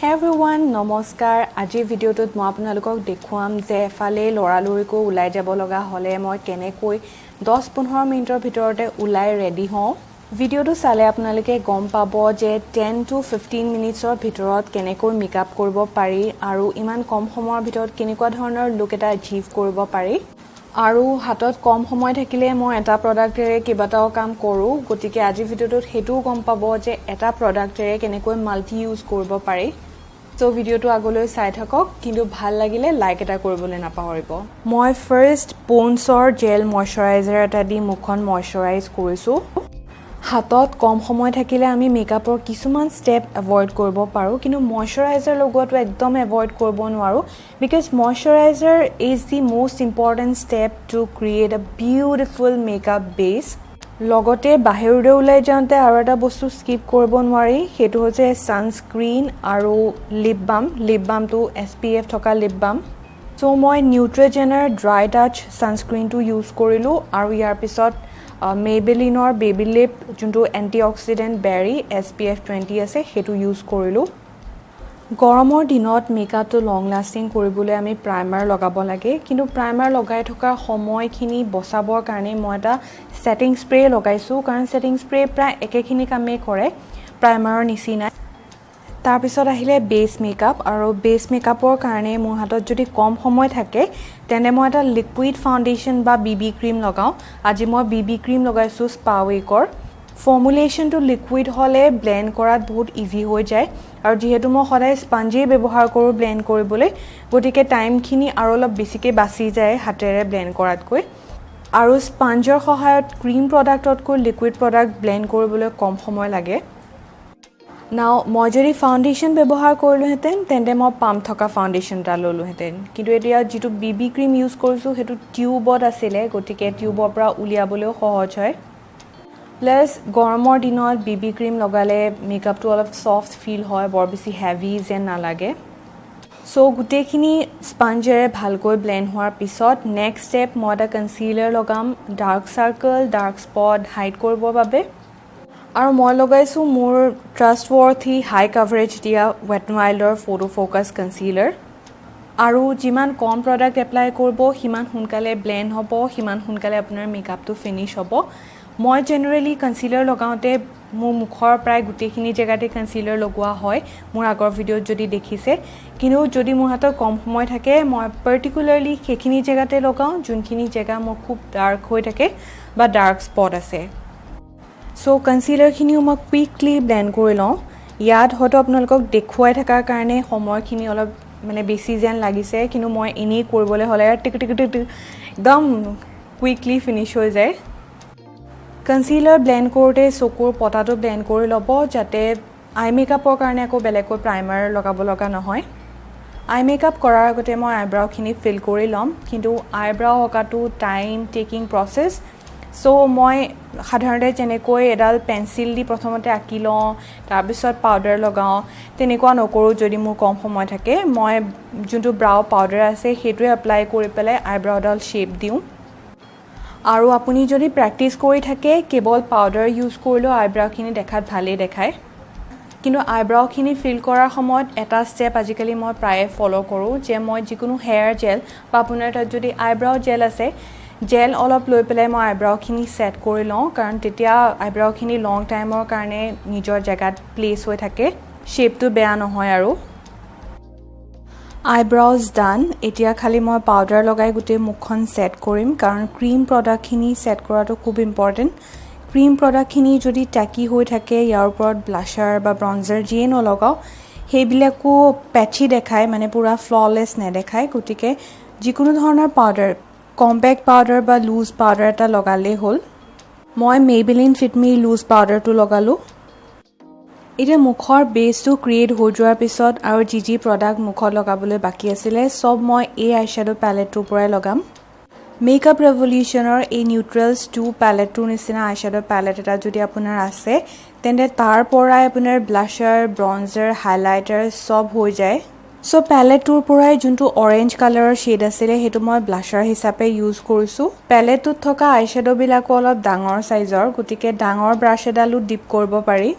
Everyone, নমস্কাৰ। আজিৰ ভিডিঅ'টোত মই আপোনালোকক দেখুৱাম যে এফালে লৰালৰিকৈ ওলাই যাব লগা হ'লে মই কেনেকৈ 10-15 মিনিটৰ ভিতৰতে ওলাই ৰেডি হওঁ। ভিডিঅ'টো চালে আপোনালোকে গম পাব যে 10 টু 15 মিনিটছৰ ভিতৰত কেনেকৈ মেকআপ কৰিব পাৰি আৰু ইমান কম সময়ৰ ভিতৰত কেনেকুৱা ধৰণৰ লুক এটা এচিভ কৰিব পাৰি। আৰু হাতত কম সময় থাকিলে মই এটা প্ৰডাক্টেৰে কেইবাটাও কাম কৰোঁ, গতিকে আজিৰ ভিডিঅ'টোত সেইটোও গম পাব যে এটা প্ৰডাক্টেৰে কেনেকৈ মাল্টি ইউজ কৰিব পাৰি। চ' ভিডিঅ'টো আগলৈ চাই থাকক, কিন্তু ভাল লাগিলে লাইক এটা কৰিবলৈ নাপাহৰিব। মই ফাৰ্ষ্ট প'ণ্ডছৰ জেল মইশ্চাৰাইজাৰ এটা দি মুখখন মইশ্চাৰাইজ কৰিছোঁ। হাতত কম সময় থাকিলে আমি মেকআপৰ কিছুমান ষ্টেপ এভইড কৰিব পাৰোঁ, কিন্তু মইশ্চাৰাইজাৰ লগোৱাটো একদম এভইড কৰিব নোৱাৰোঁ, because moisturizer is the most important step to create a beautiful makeup base। লগতে বাহিৰলৈ ওলাই যাওঁতে আৰু এটা বস্তু স্কিপ কৰিব নোৱাৰি, সেইটো হৈছে ছানস্ক্ৰীণ আৰু লিপ বাম। লিপ বামটো এছপিএফ থকা লিপ বাম। চ' মই নিউট্ৰজেনাৰ ড্ৰাই টাচ ছানস্ক্ৰীণটো ইউজ কৰিলোঁ আৰু ইয়াৰ পিছত মেইবেলিনৰ বেবী লিপ, যোনটো এণ্টি অক্সিডেণ্ট বেৰি এছপিএফ 20 আছে, সেইটো ইউজ কৰিলোঁ। গৰমৰ দিনত মেকআপটো লং লাষ্টিং কৰিবলৈ আমি প্ৰাইমাৰ লগাব লাগে, কিন্তু প্ৰাইমাৰ লগাই থকা সময়খিনি বচাবৰ কাৰণে মই এটা ছেটিং স্প্ৰে লগাইছোঁ, কাৰণ ছেটিং স্প্ৰে প্ৰায় একেখিনি কামেই কৰে প্ৰাইমাৰৰ নিচিনাই। তাৰপিছত আহিলে বেছ মেকআপ, আৰু বেছ মেকআপৰ কাৰণে মোৰ হাতত যদি কম সময় থাকে, তেন্তে মই এটা লিকুইড ফাউণ্ডেশ্যন বা বিবি ক্ৰীম লগাওঁ। আজি মই বিবি ক্ৰীম লগাইছোঁ স্পাৱেকৰ। ফৰ্মুলেশ্যনটো লিকুইড হ'লে ব্লেণ্ড কৰাত বহুত ইজি হৈ যায় আৰু যিহেতু মই সদায় স্পঞ্জেই ব্যৱহাৰ কৰোঁ ব্লেণ্ড কৰিবলৈ, গতিকে টাইমখিনি আৰু অলপ বেছিকৈ বাচি যায় হাতেৰে ব্লেণ্ড কৰাতকৈ। আৰু স্পঞ্জৰ সহায়ত ক্ৰীম প্ৰডাক্টতকৈ লিকুইড প্ৰডাক্ট ব্লেণ্ড কৰিবলৈ কম সময় লাগে। নাও মই যদি ফাউণ্ডেশ্যন ব্যৱহাৰ কৰিলোঁহেঁতেন, তেন্তে মই পাম্প থকা ফাউণ্ডেশ্যন এটা ল'লোহেঁতেন, কিন্তু এতিয়া যিটো বিবি ক্ৰীম ইউজ কৰিছোঁ, সেইটো টিউবত আছিলে, গতিকে টিউবৰ পৰা উলিয়াবলৈও সহজ হয়। প্লাছ গৰমৰ দিনত বিবি ক্ৰীম লগালে মেকআপটো অলপ ছফ্ট ফিল হয়, বৰ বেছি হেভি যেন নালাগে। চ' গোটেইখিনি স্পঞ্জেৰে ভালকৈ ব্লেণ্ড হোৱাৰ পিছত নেক্সট ষ্টেপ, মই এটা কনচিলাৰ লগাম dark circle, dark spot hide কৰিবৰ বাবে। আৰু মই লগাইছোঁ মোৰ ট্ৰাষ্ট ৱৰ্থি হাই কাভাৰেজ দিয়া ৱেট এন ৱাইল্ডৰ ফটো ফ'কাছ কনচিলাৰ। আৰু যিমান কম প্ৰডাক্ট এপ্লাই কৰিব, সিমান সোনকালে ব্লেণ্ড হ'ব, সিমান সোনকালে আপোনাৰ মেকআপটো ফিনিছ হ'ব। মই জেনেৰেলি কনচিলাৰ লগাওঁতে মোৰ মুখৰ প্ৰায় গোটেইখিনি জেগাতে কনচিলাৰ লগোৱা হয়, মোৰ আগৰ ভিডিঅ'ত যদি দেখিছে। কিন্তু যদি মোৰ হাতত কম সময় থাকে, মই পাৰ্টিকুলাৰলি সেইখিনি জেগাতে লগাওঁ যোনখিনি জেগা মোৰ খুব ডাৰ্ক হৈ থাকে বা ডাৰ্ক স্পট আছে। চ' কনচিলাৰখিনিও মই কুইকলি ব্লেণ্ড কৰি লওঁ। ইয়াত হয়তো আপোনালোকক দেখুৱাই থকাৰ কাৰণে সময়খিনি অলপ মানে বেছি যেন লাগিছে, কিন্তু মই এনেই কৰিবলৈ হ'লে টিক টিক টিক টিক একদম কুইকলি ফিনিছ হৈ যায়। কনচিলাৰ ব্লেণ্ড কৰোঁতে চকুৰ পতাটো ব্লেণ্ড কৰি ল'ব, যাতে আই মেকআপৰ কাৰণে আকৌ বেলেগকৈ প্ৰাইমাৰ লগাব লগা নহয়। আই মেকআপ কৰাৰ আগতে মই আইব্ৰাউখিনি ফিল কৰি ল'ম, কিন্তু আইব্ৰাউ অঁকাটো টাইম টেকিং প্ৰচেছ। চ' মই সাধাৰণতে যেনেকৈ এডাল পেঞ্চিল দি প্ৰথমতে আঁকি লওঁ, তাৰপিছত পাউডাৰ লগাওঁ, তেনেকুৱা নকৰোঁ। যদি মোৰ কম সময় থাকে, মই যোনটো ব্ৰাউ পাউডাৰ আছে, সেইটোৱে এপ্লাই কৰি পেলাই আইব্ৰাউডাল শ্বেপ দিওঁ। আৰু আপুনি যদি প্ৰেক্টিছ কৰি থাকে, কেৱল পাউডাৰ ইউজ কৰিলেও আইব্ৰাউখিনি দেখাত ভালেই দেখায়। কিন্তু আইব্ৰাউখিনি ফিল কৰাৰ সময়ত এটা ষ্টেপ আজিকালি মই প্ৰায়ে ফ'ল' কৰোঁ যে মই যিকোনো হেয়াৰ জেল বা আপোনাৰ তাত যদি আইব্ৰাউ জেল আছে, জেল অলপ লৈ পেলাই মই আইব্ৰাউখিনি ছেট কৰি লওঁ, কাৰণ তেতিয়া আইব্ৰাউখিনি লং টাইমৰ কাৰণে নিজৰ জেগাত প্লেচ হৈ থাকে, শ্বেপটো বেয়া নহয়। আৰু আইব্ৰাউজ ডান, এতিয়া খালি মই পাউডাৰ লগাই গোটেই মুখখন ছেট কৰিম, কাৰণ ক্ৰীম প্ৰডাক্টখিনি ছেট কৰাটো খুব ইম্পৰ্টেণ্ট। ক্ৰীম প্ৰডাক্টখিনি যদি টেকি হৈ থাকে, ইয়াৰ ওপৰত ব্লাছাৰ বা ব্ৰঞ্জাৰ যিয়ে নলগাওঁ, সেইবিলাকো পেচি দেখায়, মানে পূৰা ফ্ললেছ নেদেখায়। গতিকে যিকোনো ধৰণৰ পাউডাৰ, কম্পেক্ট পাউডাৰ বা লুজ পাউডাৰ এটা লগালেই হ'ল। মই মেইবেলিন ফিটমি লুজ পাউডাৰটো লগালোঁ। এতিয়া মুখৰ বেছটো ক্ৰিয়েট হৈ যোৱাৰ পিছত আৰু যি যি প্ৰডাক্ট মুখত লগাবলৈ বাকী আছিলে, চব মই এই আইশ্বেডো পেলেটটোৰ পৰাই লগাম। মেকআপ ৰেভলিউশ্যনৰ এই নিউট্ৰেলছ 2 পেলেটটোৰ নিচিনা আইশ্বেডো পেলেট এটা যদি আপোনাৰ আছে, তেন্তে তাৰ পৰাই আপোনাৰ ব্লাছাৰ, ব্ৰঞ্জাৰ, হাইলাইটাৰ চব হৈ যায়। চ' পেলেটটোৰ পৰাই যোনটো অৰেঞ্জ কালাৰৰ শ্বেড আছিলে, সেইটো মই ব্লাছাৰ হিচাপে ইউজ কৰিছোঁ। পেলেটটোত থকা আইশ্বেডোবিলাকো অলপ ডাঙৰ চাইজৰ, গতিকে ডাঙৰ ব্ৰাছ এডালো ডিপ কৰিব পাৰি।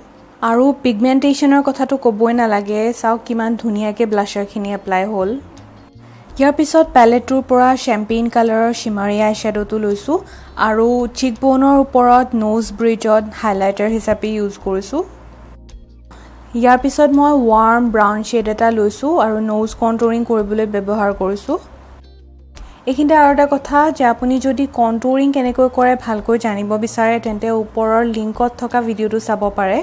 আৰু পিগমেণ্টেশ্যনৰ কথাটো ক'বই নালাগে। চাওক কিমান ধুনীয়াকৈ ব্লাছাৰখিনি এপ্লাই হ'ল। ইয়াৰ পিছত পেলেটটোৰ পৰা চেম্পেইন কালাৰৰ চিমাৰী আই শ্বেড'টো লৈছোঁ আৰু চিক ব'নৰ ওপৰত, ন'জ ব্ৰিজত হাইলাইটাৰ হিচাপে ইউজ কৰিছোঁ। ইয়াৰ পিছত মই ৱাৰ্ম ব্ৰাউন শ্বেড এটা লৈছোঁ আৰু ন'জ কণ্টুৰিং কৰিবলৈ ব্যৱহাৰ কৰিছোঁ। এইখিনিতে আৰু এটা কথা যে আপুনি যদি কণ্টুৰিং কেনেকৈ কৰে ভালকৈ জানিব বিচাৰে, তেন্তে ওপৰৰ লিংকত থকা ভিডিঅ'টো চাব পাৰে।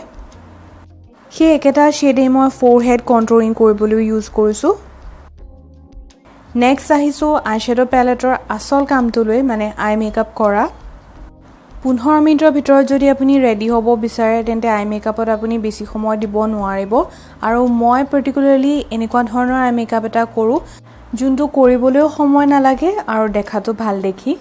সেই একেটা শ্বেডেই মই ফ'ৰ হেড কণ্টুৰিং কৰিবলৈ ইউজ কৰিছোঁ। নেক্সট আহিছোঁ আই শ্বেড' পেলেটৰ আচল কামটোলৈ, মানে আই মেকআপ কৰা। 15 মিনিটৰ ভিতৰত যদি আপুনি ৰেডি হ'ব বিচাৰে, তেন্তে আই মেকআপত আপুনি বেছি সময় দিব নোৱাৰিব। আৰু মই পাৰ্টিকুলাৰলি এনেকুৱা ধৰণৰ আই মেকআপ এটা কৰোঁ, যোনটো কৰিবলৈও সময় নালাগে আৰু দেখাটো ভাল দেখি।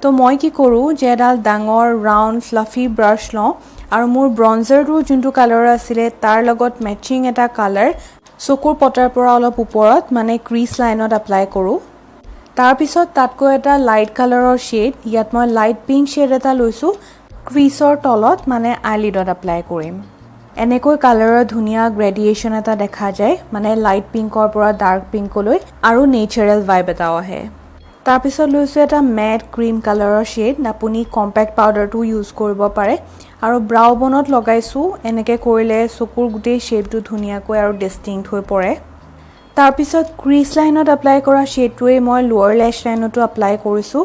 তো মই কি কৰোঁ যে এডাল ডাঙৰ ৰাউণ্ড ফ্লাফি ব্ৰাছ লওঁ আৰু মোৰ ব্ৰঞ্জাৰটোৰ যোনটো কালাৰ আছিলে, তাৰ লগত মেচিং এটা কালাৰ চকুৰ পতাৰ পৰা অলপ ওপৰত, মানে ক্ৰিজ লাইনত এপ্লাই কৰোঁ। তাৰপিছত তাতকৈ এটা লাইট কালাৰৰ শ্বেড, ইয়াত মই লাইট পিংক শ্বেড এটা লৈছোঁ, ক্ৰিজৰ তলত, মানে আইলিডত এপ্লাই কৰিম। এনেকৈ কালাৰৰ ধুনীয়া গ্ৰেডিয়েশ্যন এটা দেখা যায়, মানে লাইট পিংকৰ পৰা ডাৰ্ক পিংকলৈ, আৰু নেচাৰেল ভাইব এটাও আহে। তাৰপিছত লৈছোঁ এটা মেট ক্ৰীম কালাৰৰ শ্বেড। আপুনি কম্পেক্ট পাউডাৰটো ইউজ কৰিব পাৰে। আৰু ব্ৰাউ বনত লগাইছোঁ। এনেকৈ কৰিলে চকুৰ গোটেই শ্বেপটো ধুনীয়াকৈ আৰু ডিষ্টিংক্ট হৈ পৰে। তাৰপিছত ক্ৰিজ লাইনত এপ্লাই কৰা শ্বেডটোৱেই মই লোৱাৰ লেছ লাইনতো এপ্লাই কৰিছোঁ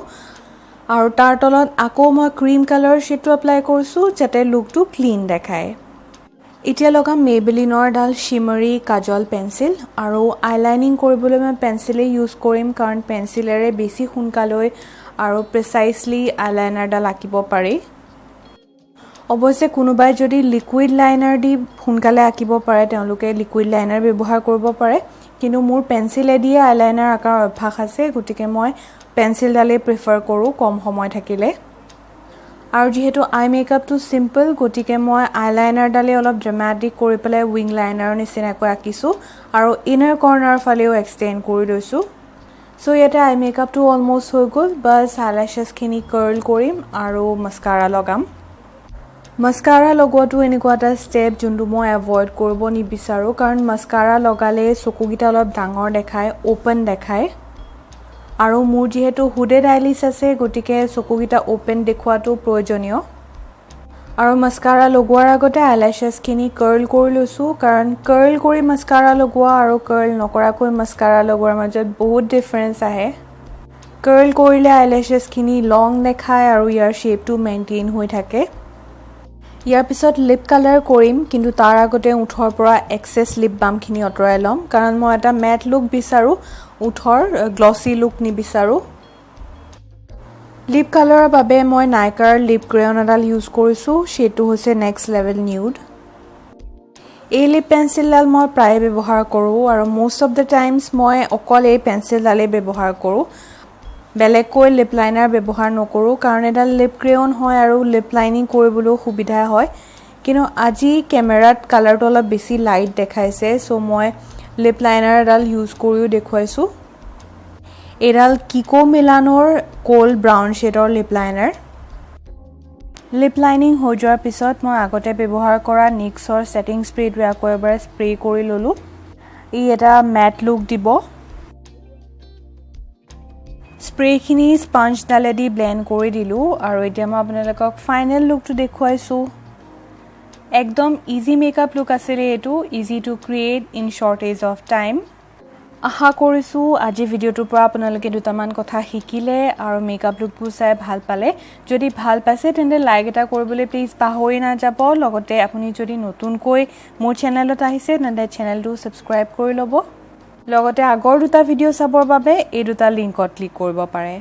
আৰু তাৰ তলত আকৌ মই ক্ৰীম কালাৰৰ শ্বেডটো এপ্লাই কৰিছোঁ, যাতে লুকটো ক্লিন দেখায়। এতিয়া লগাম মেইবেলিনৰ এডাল শ্বিমাৰী কাজল পেঞ্চিল আৰু আইলাইনিং কৰিবলৈ মই পেঞ্চিলেই ইউজ কৰিম, কাৰণ পেঞ্চিলেৰে বেছি সোনকালৈ আৰু প্ৰিচাইজলি আইলাইনাৰডাল আঁকিব পাৰি। অৱশ্যে কোনোবাই যদি লিকুইড লাইনাৰ দি সোনকালে আঁকিব পাৰে, তেওঁলোকে লিকুইড লাইনাৰ ব্যৱহাৰ কৰিব পাৰে। কিন্তু মোৰ পেঞ্চিলেদিয়ে আইলাইনাৰ আঁকাৰ অভ্যাস আছে, গতিকে মই পেঞ্চিলডালেই প্ৰিফাৰ কৰোঁ কম সময় থাকিলে। আৰু যিহেতু আই মেকআপটো চিম্পল, গতিকে মই আইলাইনাৰডালেই অলপ ড্ৰামেটিক কৰি পেলাই উইং লাইনাৰৰ নিচিনাকৈ আঁকিছোঁ আৰু ইনাৰ কৰ্ণাৰ ফালেও এক্সটেণ্ড কৰি লৈছোঁ। চ' ইয়াতে আই মেকআপটো অলমষ্ট হৈ গ'ল। বাছ আইলেছেছখিনি কাৰ্ল কৰিম আৰু মাস্কাৰা লগাম। মাস্কাৰা লগোৱাটো এনেকুৱা এটা ষ্টেপ যোনটো মই এভইড কৰিব নিবিচাৰোঁ, কাৰণ মাস্কাৰা লগালে চকুকেইটা অলপ ডাঙৰ দেখায়, অ'পেন দেখায়। আৰু মোৰ যিহেতু হুডেড আইলিডছ আছে, গতিকে চকুকেইটা অ'পেন দেখুৱাটো প্ৰয়োজনীয়। আৰু মাস্কাৰা লগোৱাৰ আগতে আইলেছেছখিনি কাৰ্ল কৰি লৈছোঁ, কাৰণ কাৰ্ল কৰি মাস্কাৰা লগোৱা আৰু কাৰ্ল নকৰাকৈ মাস্কাৰা লগোৱাৰ মাজত বহুত ডিফাৰেঞ্চ আহে। কাৰ্ল কৰিলে আইলেছেছখিনি লং দেখায় আৰু ইয়াৰ শ্বেপটো মেইনটেইন হৈ থাকে। ইয়াৰ পিছত লিপ কালাৰ কৰিম, কিন্তু তাৰ আগতে ওঠৰ পৰা এক্সেছ লিপ বামখিনি আঁতৰাই ল'ম, কাৰণ মই এটা মেট লুক বিচাৰোঁ ওঠৰ, গ্লছি লুক নিবিচাৰোঁ। লিপ কালাৰৰ বাবে মই নাইকাৰ লিপ ক্ৰেয়ন এডাল ইউজ কৰিছোঁ। সেইটো হৈছে নেক্সট লেভেল নিউড। এই লিপ পেঞ্চিলডাল মই প্ৰায়ে ব্যৱহাৰ কৰোঁ আৰু মষ্ট অফ the times মই অকল এই পেঞ্চিলডালেই ব্যৱহাৰ কৰোঁ। বেলেগকৈ লিপ লাইনাৰ ব্যৱহাৰ নকৰোঁ, কাৰণ এডাল লিপ ক্ৰেয়ন হয় আৰু লিপ লাইনিং কৰিবলৈও সুবিধা হয়। কিন্তু আজি কেমেৰাত কালাৰটো অলপ বেছি লাইট দেখাইছে, চ' মই লিপ লাইনাৰ এডাল ইউজ কৰিও দেখুৱাইছোঁ। এইডাল কিকো মিলানৰ ক'ল্ড ব্ৰাউন শ্বেডৰ লিপ লাইনাৰ। লিপ লাইনিং হৈ যোৱাৰ পিছত মই আগতে ব্যৱহাৰ কৰা নিক্সৰ ছেটিং স্প্ৰেটোৱে আকৌ এবাৰ স্প্ৰে কৰি ল'লোঁ। ই এটা মেট লুক দিব। স্প্ৰেখিনি স্পঞ্জডালেদি ব্লেণ্ড কৰি দিলোঁ আৰু এতিয়া মই আপোনালোকক ফাইনেল লুকটো দেখুৱাইছোঁ। একদম ইজি মেকআপ লুক আছিলে এইটো, easy to create in shortage of time। আশা কৰিছোঁ আজি ভিডিঅ'টোৰ পৰা আপোনালোকে দুটামান কথা শিকিলে আৰু মেকআপ লুকবোৰ চাই ভাল পালে। যদি ভাল পাইছে, তেন্তে লাইক এটা কৰিবলৈ প্লিজ পাহৰি নাযাব। লগতে আপুনি যদি নতুনকৈ মোৰ চেনেলত আহিছে, তেন্তে চেনেলটো ছাবস্ক্ৰাইব কৰি ল'ব। লগতে আগৰ দুটা ভিডিঅ' চাবৰ বাবে এই দুটা লিংকত ক্লিক কৰিব পাৰে।